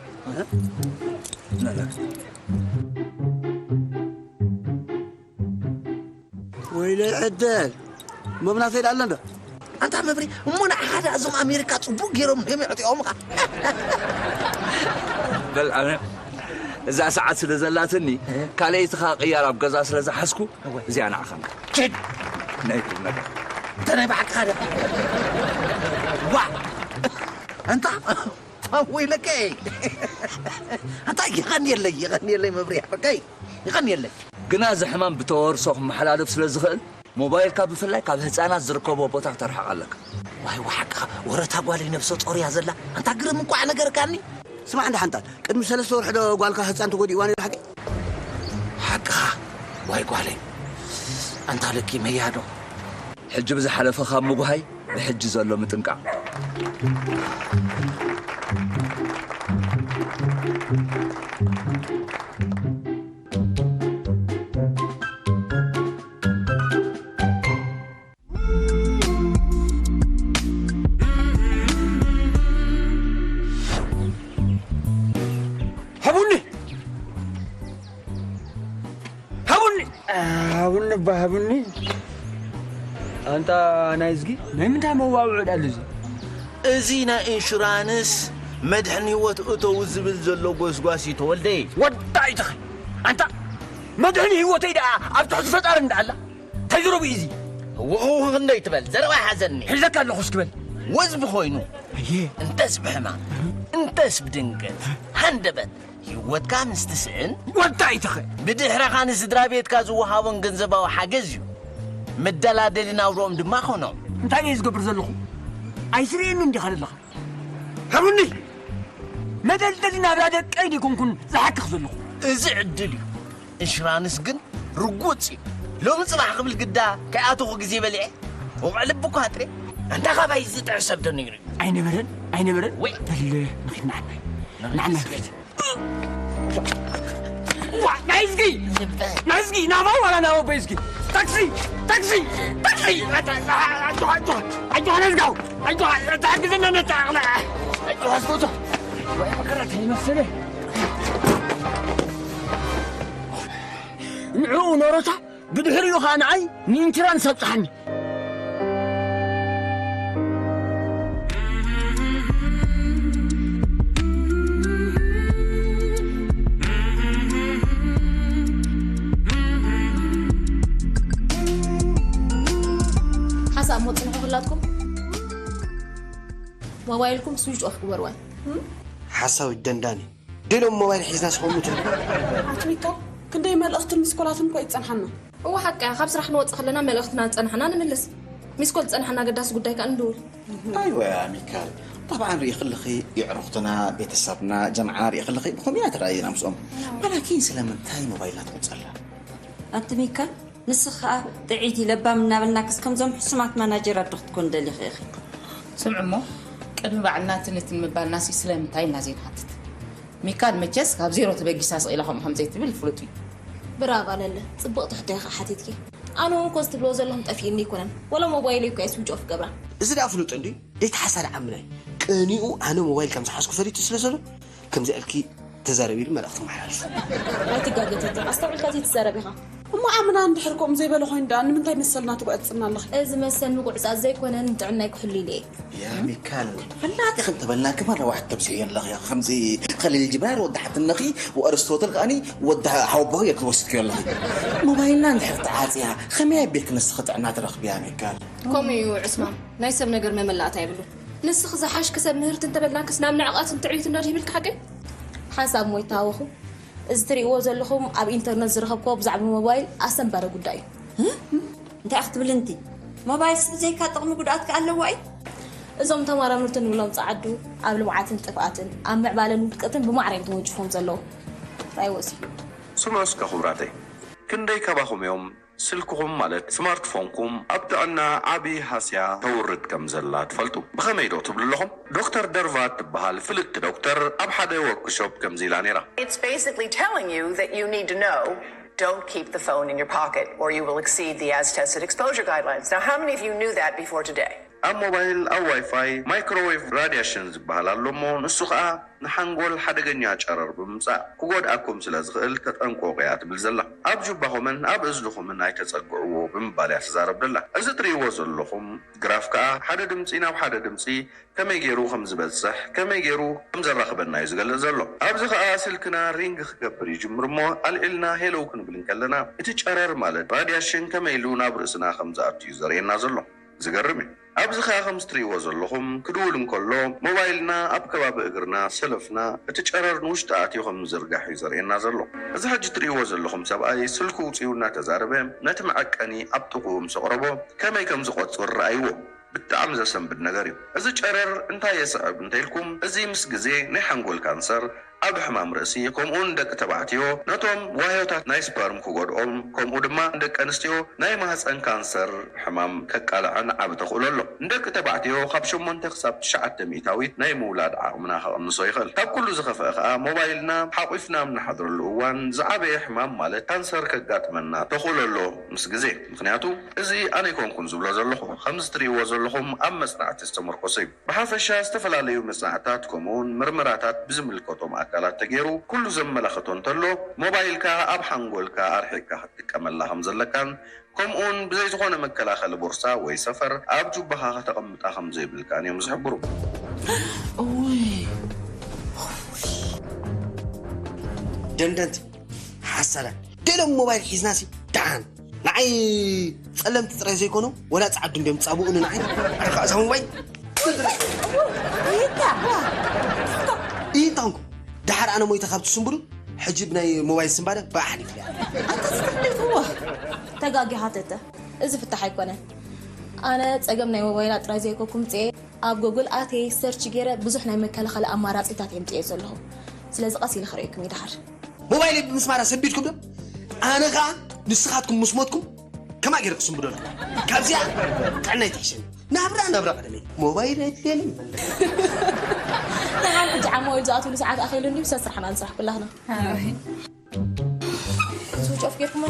ወይለይ ዕድል። መብናተይ ደኣ ኣሎ እንዶ? ኣንታ መብሪ፣ እሞ ንዓኻ ደኣ እዞም ኣሜሪካ ጽቡቕ ገይሮም ድዮም የዕጢቖምኻ? በል፣ ኣነ እዛ ሰዓት ስለ ዘላትኒ፣ እ? ካልኣይትኻ ቅያር ኣብ ገዛ ስለ ዝሓዝኩ፣ እወ። እዚኣ ንዓኻ እምበር። ኪድ! ናይ ቁም ነገር። እንተ ናይ ብሓቅኻ ደኣ? ዋ! ኣንታ፣ ወይለከ! ኣንታ፣ ይቐንየለይ፣ ይቐንየለይ መብሪ፣ ሓቀይ፣ ይቐንየለይ። ግና እዚ ሕማም ብተወርሶ ክመሓላለፍ ስለ ዝኽእል፣ ሞባይልካ ብፍላይ ካብ ህፃናት ዝርከብዎ ቦታ ክተርሕቕ ኣለካ። ዋይ፣ ዋይ፣ ሓቅኻ፣ ወረታ ጓለይ ነብሰ ጾር እያ ዘላ። ኣንታ ግርም እንኳዕ ነገርካኒ። ስማዕ እንዳ ሓንጣል፣ ቅድሚ ሰለስተ ወርሒ ዶ ጓልካ ህፃን ተጎዲእዋ ነይሩ ሓቂ? ሓቅኻ፣ ዋይ ጓለይ፣ ኣንታ ለኪመያ ዶ። ሕጂ ብዝሓለፈ ካብ ምጉሃይ ብሕጂ ዘሎ ምጥንቃቕ። ሃቡኒ! ሃቡኒ! ሃቡኒ እባ ሃቡኒ። ኣንታ ናይዝጊ፣ ናይ ምንታይ መዋውዑ ዳሉ እዚ? እዚ ናይ ኢንሹራንስ መድሕን ህይወት እተው ዝብል ዘሎ ጎስጓስ እዩ ተወልደ። ወዳ ይትኸ። ኣንታ መድሕን ህይወተይ ደኣ ኣብ ትሕቲ ፈጣሪ እንዳኣላ። እንታይ ዝረቡ እዩ እዚ? ወኸው ክንደይ ትበል? ዘረባ ይሓዘኒ። ሒዘካ ኣለኹ እስኪ በል። ወዝ ብኾይኑ፣ ኣየ። እንተስ ብሕማም፣ እንተስ ብድንገት፣ ሃንደበት፣ ህይወትካ ምስ ትስእን፣ ወዳ ይትኸ። ብድሕረኻ ንስድራ ቤትካ ዝወሃቦም ገንዘባዊ ሓገዝ እዩ። መደላደሊ ናብርኦም ድማ ኾኖም። እንታይ እየ ዝገብር ዘለኹ? ኣይትርእየኒ እንዲኻ ዘለኻ? ሃቡኒ! መደልደሊ ናብራ ደቀይ ደይኮንኩን ዝሓክኽ ዘለኹ። እዚ ዕድል እዩ። ኢንሹራንስ ግን ርጉጽ እዩ። ሎሚ ጽባሕ ክብል ግዳ ከይኣተኹ ግዜ በሊዐ። ወቕዕ ልቢ እኳ ኣጥሬ። ኣንታ ካባይ ዝጥዕስ ሰብ ዶ ነይሩ እዩ? ኣይነበረን፣ ኣይነበረን። ወይ። በል፣ ንኺድ ንዓናይ። ንኺድ ንዓናይ ንኺድ። ንኺድ። ዋ፣ ናይዝጊ! ናይዝጊ! ናባይ ዋላ ናብ ኣቦይ ዝጊ! ታክሲ! ታክሲ! ታክሲ! ኣጆኻ፣ ኣጆኻ፣ ኣጆኻ ናይዝጋው! ኣጆኻ፣ ተሓግዘና ነታ ኣቕላ! ኣጆኻ ዝፈቶ! ወይ መከራ እንታይ ይመስል? ንዕኡ ኖሮታ፣ ብድሕሪኡ ኸኣ ንዓይ ንኢንሹራንስ ኣብጽሓኒ። ሓሳብ ሞት ጽንሑ ክላትኩም ሞባይልኩም ስዊች ኦፍ ግበርዋን። ሓሳዊት ደንዳኒ። ደሎም ሞባይል ሒዝና ስኸሙ ትብል። ኣትሚካ ክንደይ መልእኽትን ሚስኮላትን እኮ ይጸንሓና። እወ ሓቃ፣ ካብ ስራሕ ንወጽእ ከለና መልእኽትና ዝጸንሓና ንምልስ። ሚስኮል ዝጸንሓና ኣገዳሲ ጉዳይ ከኣ ንድውል። ኣይወ ሚካል፣ ጠብዓን ርኢ ክልኺ፣ የዕሩኽትና፣ ቤተሰብና፣ ጀምዓ ርኢ ክልኺ ብኸምኡ እያ ትረኣየና ምስኦም። ዋላኪን ስለምንታይ ሞባይልና ትቑጸላ? ኣቲ ሚካል፣ ንስኺ ከኣ ጥዕይቲ ለባም እናበልናክስ ከምዞም ሕሱማት ማናጀራት ዶ ክትኮን ደሊኺ ኢኺ? ስምዒ እሞ፣ ቅድሚ ባዕልና ትንትን ምባልናሲ ስለምንታይ ኢና ዘይንሓትት? ሚካል መቸስ ካብ ዜሮ ተበጊሳ ስቕ ኢላ ከምኡ ከም ዘይትብል ፍሉጥ እዩ። ብራቫ ለለ፣ ጽብቕቲ ሕቶ ኢኺ ሓቲትኪ። ኣነ እውን ኮዝ ትብልዎ ዘለኹም ጠፊእኒ ኣይኮነን። ወላ ሞባይለይ እኮ እየ ስዊች ኦፍ ገብራ። እዚ ደኣ ፍሉጥ እንድዩ፣ ደይተሓሳድዓምናይ። ቅኒኡ ኣነ ሞባይል ከም ዝሓዝኩ ፈሊጡ ስለ ዘሎ፣ ከምዚ ኢልኪ ተዛረቢ ኢሉ መልእኽቲ መሓላልፍ። ኣይትጋገ ተተ፣ ኣስተውዒልካ ዘይትዛረብ ኢኻ። እሞ ዓምና እንድሕር ከምኡ ዘይበለ ኮይኑ ደኣ ንምንታይ መሰልና ትጉዕጽና ኣለኺ? እዚ መሰል ምጉዕጻጽ ዘይኮነ ንጥዕናይ ክሕሉ ኢለ እየ። ያ ሚካል፣ ፈላጥ ኢኺ እንተበልናኪ መረዋሕቲ ተብዝሕዮ ኣለኺ። ከምዚ ኸሊል ጅብራን ወዲ ሓትነኺ ወኣርስቶትል ከኣኒ ወዲ ሓወቦኺ ጌርኪ ወሲድክዮ ኣለኺ። ሞባይልና እንድሕር ተዓጽያ፣ ከመይ ኣቢልኪ ንስኺ ጥዕና ትረኽብያ ሚካል? ከምኡ እዩ ዕስማን፣ ናይ ሰብ ነገር መመላእታ የብሉን። ንስኺ ዝሓሽኪ ሰብ ምህርቲ እንተበልናክስ ናብ ንዕቐትን ትዕቢትን ዶ ይብልኪ ሓቀይ? ሓንሳብ እሞ ይተሃወኹ። እዚ ትርእይዎ ዘለኹም ኣብ ኢንተርነት ዝረኸብክዎ ብዛዕባ ሞባይል ኣስተንባሪ ጉዳይ እዩ። ህ? እንታይ ክትብል እንቲ? ሞባይልስ ብዘይካ ጥቕሚ ጉድኣት ከ ኣለዋ እዩ? እዞም ተመራመርቲ ንብሎም ጸዓዱ ኣብ ልምዓትን ጥፍኣትን ኣብ ምዕባለን ውድቀትን ብማዕረ እዮም ተወንጭፎም ዘለዉ። ራይ ወሲ። ስምዑ እስከ ክቡራተይ፣ ክንደይ ካባኹም እዮም ስልክኹም ማለት ስማርትፎንኩም ኣብ ጥዕና ዓቢ ሃስያ ተውርድ ከም ዘላ ትፈልጡ? ብኸመይ ዶ ትብሉ ኣለኹም? ዶክተር ደርቫ እትበሃል ፍልጥቲ ዶክተር ኣብ ሓደ ወርክሾፕ ከምዚ ኢላ ነይራ። It's basically telling you that you need to know, don't keep the phone in your pocket or you will exceed the as tested exposure guidelines. Now, how many of you knew that before today? ኣብ ሞባይል፣ ኣብ ዋይፋይ፣ ማይክሮዌቭ ራድያሽን ዝበሃል ኣሎ እሞ፣ ንሱ ኸኣ ንሓንጎል ሓደገኛ ጨረር ብምምጻእ ክጎድኣኩም ስለ ዝኽእል ተጠንቀቑ እያ ትብል ዘላ። ኣብ ጁባኹምን ኣብ እዝንኹምን ኣይተጸግዕዎ ብምባል እያ ትዛረብ ዘላ። እዚ ትርእይዎ ዘለኹም ግራፍ ከኣ ሓደ ድምጺ ናብ ሓደ ድምጺ ከመይ ገይሩ ከም ዝበጽሕ፣ ከመይ ገይሩ ከም ዘራኽበና እዩ ዝገልጽ ዘሎ። ኣብዚ ከኣ ስልክና ሪንግ ክገብር ይጅምር እሞ ኣልዒልና ሄሎው ክንብል እንከለና እቲ ጨረር ማለት ራድያሽን ከመይ ኢሉ ናብ ርእስና ከም ዝኣቱ እዩ ዘርእየና ዘሎ። ዝገርም እዩ። ኣብዚ ኸኣ ከምዚ ትርእይዎ ዘለኹም ክድውል እንከሎ ሞባይልና ኣብ ከባቢ እግርና ሰለፍና እቲ ጨረር ንውሽጢ ኣትዩ ከም ዝርጋሕ እዩ ዘርእየና ዘሎ። እዚ ሕጂ ትርእይዎ ዘለኹም ሰብኣይ ስልኩ ውፅኡ እናተዛረበ ነቲ መዐቀኒ ኣብ ጥቕኡ ምስ ኣቕረቦ ከመይ ከም ዝቖጽር ረኣይዎ። ብጣዕሚ ዘሰንብድ ነገር እዩ። እዚ ጨረር እንታይ የስዕብ እንተኢልኩም፣ እዚ ምስ ግዜ ናይ ሓንጎል ካንሰር፣ ዓቢ ሕማም ርእሲ፣ ከምኡውን ደቂ ተባዕትዮ ነቶም ዋህዮታት ናይ ስፐርም ክጎድኦም፣ ከምኡ ድማ ንደቂ ኣንስትዮ ናይ ማህጸን ካንሰር ሕማም ከቃልዐን ዓቢ ተኽእሎ ኣሎ። ንደቂ ተባዕትዮ ካብ ሸሞንተ ክሳብ ትሽዓተ ሚእታዊት ናይ ምውላድ ዓቕምና ከቐንሶ ይኽእል። ካብ ኩሉ ዝኸፍአ ከኣ ሞባይልና ሓቑፍና ኣብ ንሓድረሉ እዋን ዝዓበየ ሕማም ማለት ካንሰር ከጋጥመና ተኽእሎ ኣሎ ምስ ግዜ። ምኽንያቱ እዚ ኣነ ኣይኮንኩን ዝብሎ ዘለኹ፣ ከምዚ ትርእይዎ ዘለኹም ኣብ መጽናዕቲ ዝተመርኮሰ እዩ። ብሓፈሻ ዝተፈላለዩ መጽናዕታት ከምኡውን ምርምራታት ብዝምልከቶም ኣካላት ተገይሩ ኩሉ ዘመላኽቶ እንተሎ ሞባይልካ ኣብ ሓንጎልካ ኣርሒቕካ ክትጥቀመላ ከም ዘለካን ከምኡውን ብዘይ ዝኾነ መከላኸሊ ቦርሳ ወይ ሰፈር ኣብ ጁባኻ ከተቐምጣ ከም ዘይብልካን እዮም ዝሕብሩ። ደንደንቲ ሓሳዳት ገሎም ሞባይል ሒዝናሲ ደሓን ንዓይ ጸለምቲ ጥራይ ዘይኮኑ ወላ ጸዓዱ እንዲዮም ጻብኡኒ ንዓይ ኣርካ እዛ ሞባይል ኢንታንኩ ደሓር ኣነ ሞይተ ካብ ትስንብዱ ሕጂ ብናይ ሞባይል ስንባደ ብኣሕሊፍልያ ኣንታ ዝፍልጥዎ ተጋጊኻ ተተ እዚ ፍታሕ ኣይኮነን። ኣነ ጸገም ናይ ሞባይላ ጥራይ ዘይኮንኩ ምጽኤ ኣብ ጎግል ኣትየ ሰርች ገይረ ብዙሕ ናይ መከላኸሊ ኣማራጺታት እየ ምጽኤ ዘለኹ። ስለዚ ቀስ ኢለ ክርእየኩም እዩ ደሓር። ሞባይል ብምስማራ ሰቢድኩም ዶ ኣነ ከዓ ንስኻትኩም ምስ ሞትኩም ከማ ገይረ ክስንብዶ ኣለኹ ካብዚኣ ጥዕናይ ትሕሸኒ ናብራ ናብራ ቀደመይ ሞባይል የድልየኒ ንዓም ሕጂ ዓማዊል ዝኣትሉ ሰዓት ኣኺሉ እንዲዩ ሰብ ስራሕና ንስራሕ ኩላህና። ስዊች ኦፍ ጌርኩም